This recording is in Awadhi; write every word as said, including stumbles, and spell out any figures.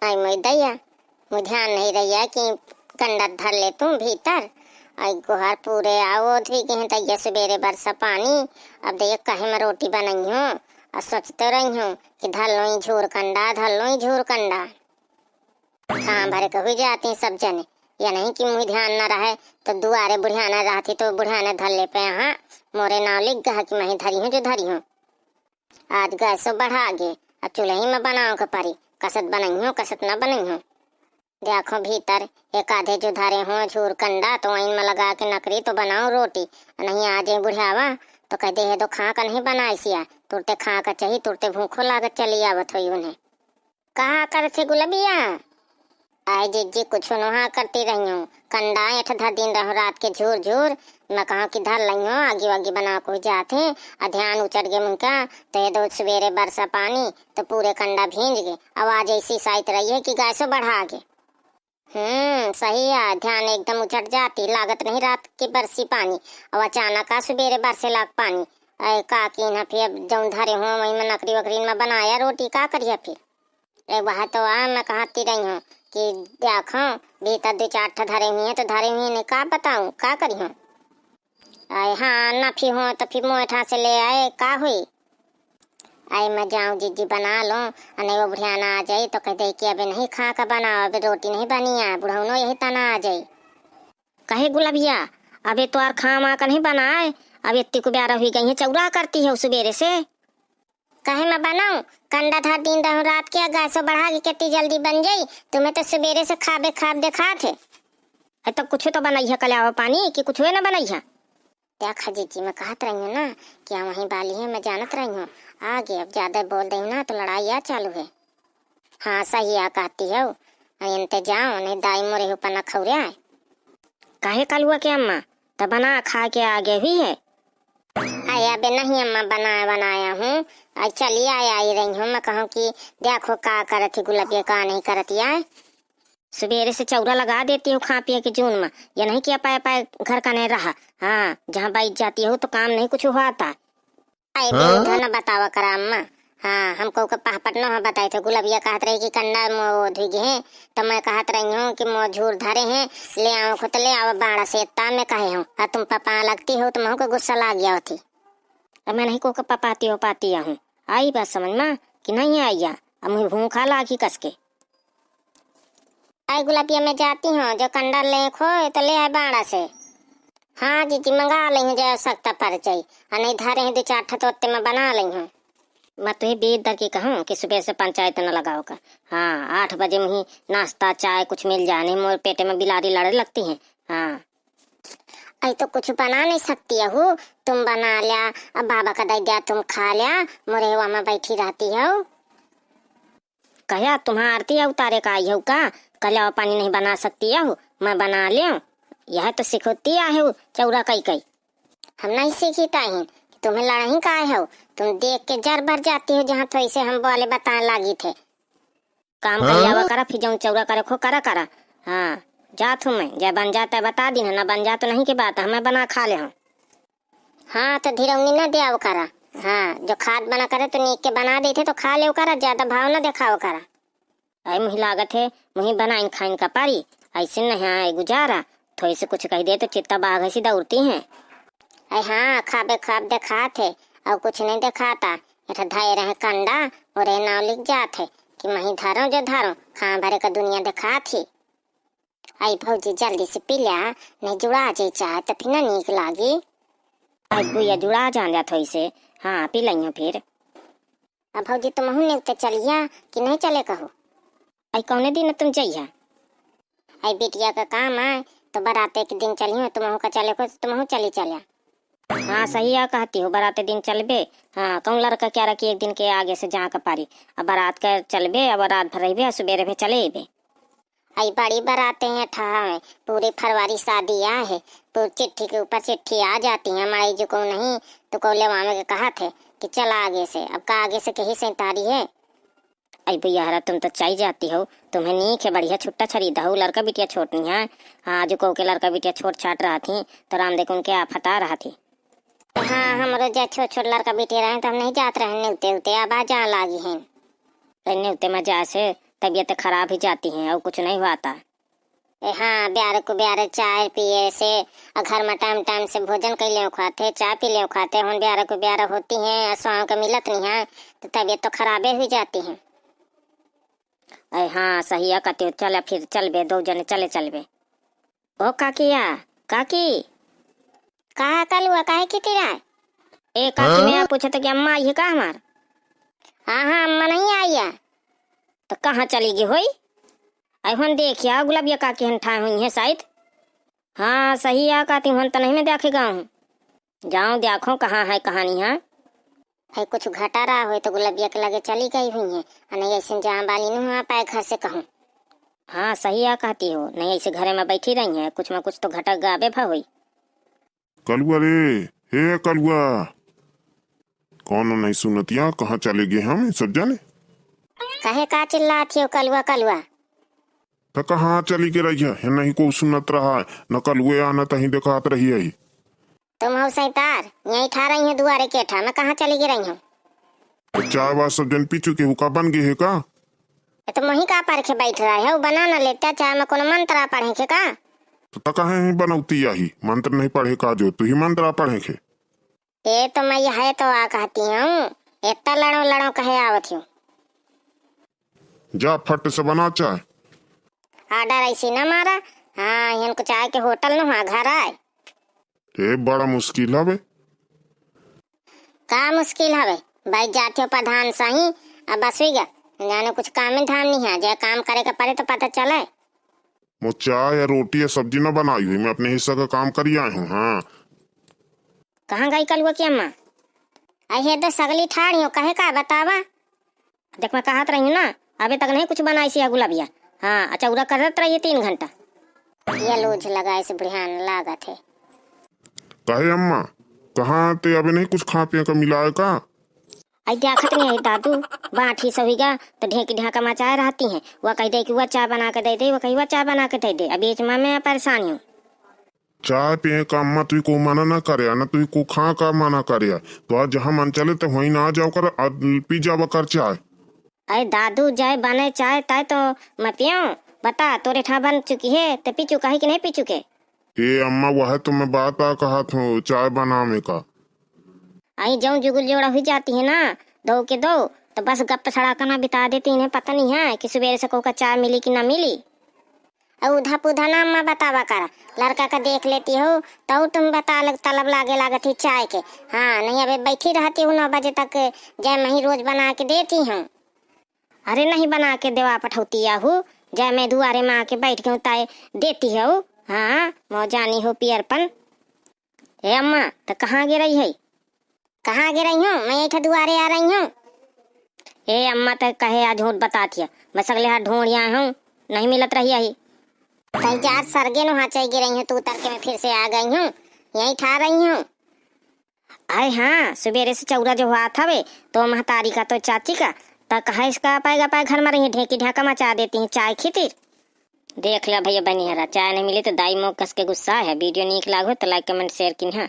आई मोई दैया, मुझे ध्यान नहीं रहिया कि कंडा धर ले तू भीतर। आई गोहर पूरे आओ धुई गए हैं दैया, सुबेरे बरसा पानी। अब दैया कहे मैं रोटी बनई हूँ और सोचते रही हूँ कि धर लो ही झूर कंडा, धर लो ही झूर कंडा। काम भरे के हुई जाती सब जने, या नहीं कि मुझे ध्यान न रहे तो दुआरे बुढ़िया न रहती तो बुढ़िया ने धर ले पे, हाँ, मोरे नाव लिख गया कि मैं ही धरी हूँ जो धरी हूँ। आज गैसो बढ़ा गे, अब चूल्ही में बनाओ के परी, कसत बनइहो, कसत न बनइहो। देखो भीतर एक आधे जो धरे हो झूर कंडा, तो वहीं में लगा के नकरी तो बनाओ रोटी, नहीं आ जाए बुढ़ियावा तो कह दे, "हे दो खा का नहीं बनाइसिया।" तुरते खा का चाही, तुरते भूखो लागत चली आवत होई उन्हें। कहा करत है गुलबिया? आए जिज्जी, कुछ नोहा करती रही हूँ। कंडा एठ धर दिन रहूँ रात के झूर झूर। मैं कहूँ कि धर लई हूँ, आगी वागी बना को जात है। आ ध्यान उचट गए मुनका, तो ये दो सुबेरे बरसा पानी, तो पूरे कंडा भींज गए। आवाज ऐसी साइत रही है कि गैसो बढ़ा गए। हम्म, सही है, ध्यान एकदम उचट जाती, लागत नहीं रात के बरसी पानी, अब अचानक आ सुबेरे बरसे लाग पानी। ऐ का की ना फिर अब जौन धरे हो वहीं में नकरी वकरी में बनाया रोटी, का करिया फिर? ए, वह तो आ, मैं कहती रही हूँ कि देखो, भीतर दो चार ठा धरे हुए हैं, तो धरे हुए हैं, नहीं का बताऊँ, का करी हूँ? आए, हाँ, ना फिर हो तो फिर मोए ठा से ले आए, का हुई? आए, मैं जाऊँ जिज्जी बना लूँ, अने वो बुढ़िया ना आ जाई तो कह दे कि अबे नहीं खा का बनाओ, अबे रोटी नहीं बनी है, बुढ़ौनो यही तना आ जाई। कहे गुलबिया, अबे तो आर खा मा का नहीं बनाए, अब इतनी कुबेरा हुई गई है, चौरा करती है सुबेरे से। काहे मैं बनाऊं? कंडा धर दिन रहूं रात के, गैसो बढ़ा के कितनी जल्दी बन जाई। तुम्हें तो सुबेरे से खाबे खाब देखात है। ए, तो कुछ तो बनइहा, कल्यावा पानी कि कुछ हुए ना बनइहा। देखा जीजी, मैं कहत रही हूँ ना कि हम वहीं बाली है, मैं जानत रही हूँ। आगे अब ज्यादा बोल दे ना तो लड़ाई आ चालू है। हाँ, सही आ कहती हो, इनते जाओ, नहीं दाई मोरे ऊपर ना खौरे आए। काहे कलुआ के अम्मा, त बना खा के आगे हुई है। अरे अबे नहीं अम्मा, बनाया बनाया हूँ। आज चली आया आई रही हूँ, मैं कहूँ कि देखो का करत ही गुलबिया, का नहीं करत ही आए। सुबेरे से चौरा लगा देती हो खा पिए के जून में, या नहीं कि अपाए अपाए घर का नहीं रहा। हाँ, जहाँ बैठ जाती हो तो काम नहीं कुछ हुआ था। आई हाँ? बेटा न बतावा करा अम्मा। हाँ, हमको के पहपट न हो बताए थे, गुलबिया कहत रही कि कंडा मो धुई गए हैं, तो मैं कहत रही हूँ कि मो झूर धरे हैं, ले आओ खुद ले आओ बाड़ा से, इतना मैं कहे हूँ, और तुम पपा लगती हो तो महू को गुस्सा लाग गया होती। अब मैं नहीं को के पपाती हो पाती हूँ, आई बात समझ में कि नहीं आई? अब मुझे भूखा लागी कस के। आई गुलबिया, मैं जाती हूँ, जो कंडा ले खो तो ले आए बाड़ा से। हाँ जीजी, मंगा ले हूँ, जो आवश्यकता पड़ जाई, और नहीं धरे हैं दो चार ठा तो ओत्ते में बना ले हूँ। मैं तुहे बेद दर के कहूँ कि सुबह से पंचायत न लगाओ का। हाँ, आठ बजे मुही नाश्ता चाय कुछ मिल जाए, नहीं मोर पेटे में बिलारी लड़े लगती है। हाँ। आई तो कुछ बना नहीं सकती हूँ, तुम बना लिया, अब बाबा का दे दिया तुम खा लिया, मोरे हुआ में बैठी रहती हो। कह्या तुम्हार आरती उतारे का आई हो का? कल्यावा पानी नहीं बना सकती हो, मैं बना लेऊं। यह तो सिखोती आहे हो चौरा कई कई। हम नहीं सीखी ताहिन कि तुम्हें लड़ाई का आए हो, तुम देख के जर भर जाती हो, जहाँ थोड़ी से हम बोले बताए लागी थे। काम हाँ? कल्यावा करा, फिर जौन चौरा करे खो करा करा। हाँ, जात हूँ मैं, जय बन जाता है बता दी ना, ना बन जा तो नहीं के बात, हमें बना खा ले हूँ। हाँ, तो धिरौनी ना दियाव करा। हाँ, जो खात बना करे तो नीक के बना देते तो खा लेव करा, ज्यादा भाव ना देखाव करा। आई मुही लागत है, मुही बनाइन खाइन का पारी, ऐसे नहीं आए गुजारा। थोड़ी से कुछ कह दे तो चित्ता बाघ ऐसी दौड़ती हैं। आई हाँ, खाबे खाब देखात है, और कुछ नहीं देखाता। एठा धाए रहे कंडा, और नाव लिख जात है कि मही धरो जो धरो, खा भरे का दुनिया देखात ही। आई भौजी, जल्दी से पी ल्या, नहीं जुड़ा जाई चाय तो फिर ना नीक लागी। आई बुया, जुड़ा जान जात होई से। हाँ, पी लइयो फिर। अब भौजी, तुमहू नेवते चलिया कि नहीं चले कहो? आई कौने दिन तुम जइया? आई बिटिया का काम आए तो बारात एक दिन चलियो, तुमहू का चले को, तुमहू चली चलिया। हाँ, सही आ कहती हो, बारात दिन चलबे। हाँ, कौन लड़का क्या रखी एक दिन के आगे से जहाँ का पारी। अब बारात का चलबे, अब रात भर रहबे, सुबेरे भे चले अइबे। आई बड़ी बराते हैं ठहावे, पूरी फरवरी शादी आ है, पूरी चिट्ठी के ऊपर चिट्ठी आ जाती है। हमारी जो को नहीं तो को लेवावे के कहा थे कि चला आगे से, अब का आगे से कहीं से तारी है। आई बुयाहरा, तुम तो चाई जाती हो, तुम्हें नीक है, बढ़िया छुट्टा छरीदा हो, लड़का बिटिया छोट नहीं है। हाँ, जो को के लड़का बिटिया छोट छाट रहा थी तो राम देख उनके आफत आ रहा थी। हाँ, हमरो जा छोट छोट लड़का बिटिया रहे तो हम नहीं जात रहे नेवते उते, अब आ जा लागी हैं। ए, नेवते में जाए से तबियत खराब ही जाती है और कुछ नहीं हुआ था। ए हाँ, ब्यारे को ब्यारे चाय पिए से, और घर में टाइम टाइम से भोजन कर ले खाते, चाय पी ले खाते, हुन ब्यारे को ब्यारे होती हैं, और स्वाम के मिलत नहीं है, तो तबियत तो खराबे हुई जाती है। ए हाँ, सही है, कहती हो, चल फिर चलबे, दो जने चले चलबे। ओ काकिया, काकी। कहा कलुआ, काहे की तिराय? ए काकी, हाँ? मैं पूछे तो कि अम्मा आई है का हमार? हाँ, हाँ, अम्मा नहीं आई है। तो कहाँ चली गई होई? आई हुन देखिया, गुलाबिया काकी हन ठाए हुई हैं शायद। हाँ, सही है, कहती हुन तो नहीं मैं देखे गाँव हूँ। जाओ देखो कहाँ है कहानी है। है कुछ घटा रहा होई तो गुलाबिया के लगे चली गई हुई है, और नहीं ऐसे जहाँ बाली नहीं वहाँ पाए घर से कहूँ। हाँ, सही है कहती हो, नहीं ऐसे घरे में बैठी रही है, कुछ में कुछ तो घटक गाबे भा होई। कलुआ रे, हे कलुआ, कौनो नहीं सुनतिया, कहाँ चले गए हम सब जने? कहे का चिल्लात हो कलुआ कलुआ? त कहाँ चली के रही है? नहीं को सुनत रहा है, न कलुए आना तहीं देखात रही है। तुम हो सैतार, यहीं ठा रही हो दुआरे के ठा, मैं कहाँ चली के रही हूँ? तो चाय वाय सब जन पी चुके हो का, बन गए है का? ये तो मोही का परखे बैठ रहा है, वो बना न लेते, चाय में कोनो मंत्र पढ़े के का? तो त कहे ही बनौती आही, मंत्र नहीं पढ़े का जो, तू ही मंत्र पढ़े के। ये तो मैं यह है तो आ कहती हूँ, इतना लड़ो लड़ो कहे आवत हूँ। जा फट से बना चाय। Order ऐसी ना मारा। हाँ, इनको चाय के होटल न हुआ, घर आए। ए, बड़ा मुश्किल हवे। का मुश्किल हवे? बैठ जाते हो प्रधान सही, अब बस हुई गा। जाने कुछ काम में धाम नहीं है, जे काम करे के पड़े तो पता चले। मो चाय या रोटी या सब्जी ना बनाई हुई, मैं अपने हिस्सा का काम करी आए हूँ। हाँ। कहाँ गई कलुआ की अम्मा? अहे तो सगली ठाड़ी हो, कहे का बतावा? देख, मैं कहत रही हूँ ना, अबे तक नहीं कुछ बनाई सी गुलाबिया। हाँ, अच्छा, उरा करत रही तीन घंटा। ये लूझ लगाए से बुढ़ियान लागत है। काहे अम्मा, कहाँ ते अबे नहीं कुछ खा पिए का मिलाए का? आई देखत नहीं है दादू, बाँठी सहुई गा, तो ढेंकी ढाका मचाए रहती हैं। वह कह दे कि वह चाय बना के दे दे, वह कही वह चाय बना के दे दे। अब बीच में मैं परेशान हूँ। चाय पिए का अम्मा तुई को मना ना करे, ना तुई को खा का मना करे। तो आज जहाँ मन चले तो वहीं ना जाओ कर, आ पी जावा कर चाय। अरे दादू, जय बने चाय तय तो मैं पियो। बता, तोरे ठा बन चुकी है, ते पी चुका है कि नहीं पी चुके? ए अम्मा, वह तो मैं बात आ कहत हूँ, चाय बनावे का। आई जौन जुगुल जोड़ा हुई जाती है ना, दो के दो, तो बस गप सड़ाका ना बिता देती, इन्हें पता नहीं है कि सुबेरे से को का चाय मिली कि ना मिली। अउ उधा पुधा ना अम्मा बतावा करा, लड़का का देख लेती हो, तउ तुम बता लग, तलब लागे लागत ही चाय के। हाँ, नहीं अबे बैठी रहती हूँ नौ बजे तक, जय मही रोज बना के देती हूँ। अरे नहीं बना के देवा पठौती आहू, जय मैं दुआरे में आके बैठ गई ताए देती हो। हाँ, मौ जानी हो पियरपन। ए अम्मा, त कहाँ गे रही है? कहाँ गे रही हूँ? मैं यही दुआरे आ रही हूँ। ए अम्मा, त कहे आज झूठ बतात हिया, मैं सगले हाथ ढूंढ आए हूँ, नहीं मिलत रही है। कहीं जात सरगे नु हाँ चल गे रही हूँ, तू उतर के मैं फिर से आ गई हूँ, यहीं ठा रही हूँ। अरे हाँ, सुबेरे से चौरा जो हुआ था वे, तो महतारी का तो चाची का, त कहे इसका पाएगा पाए घर में रही, ढेंकी ढाका मचा देती हैं चाय खीतिर। देख लिया भैया बहनी हरा, चाय नहीं मिली तो दाई मोह कस के गुस्सा है। Video नीक लागो तो like, comment, share किन्हा।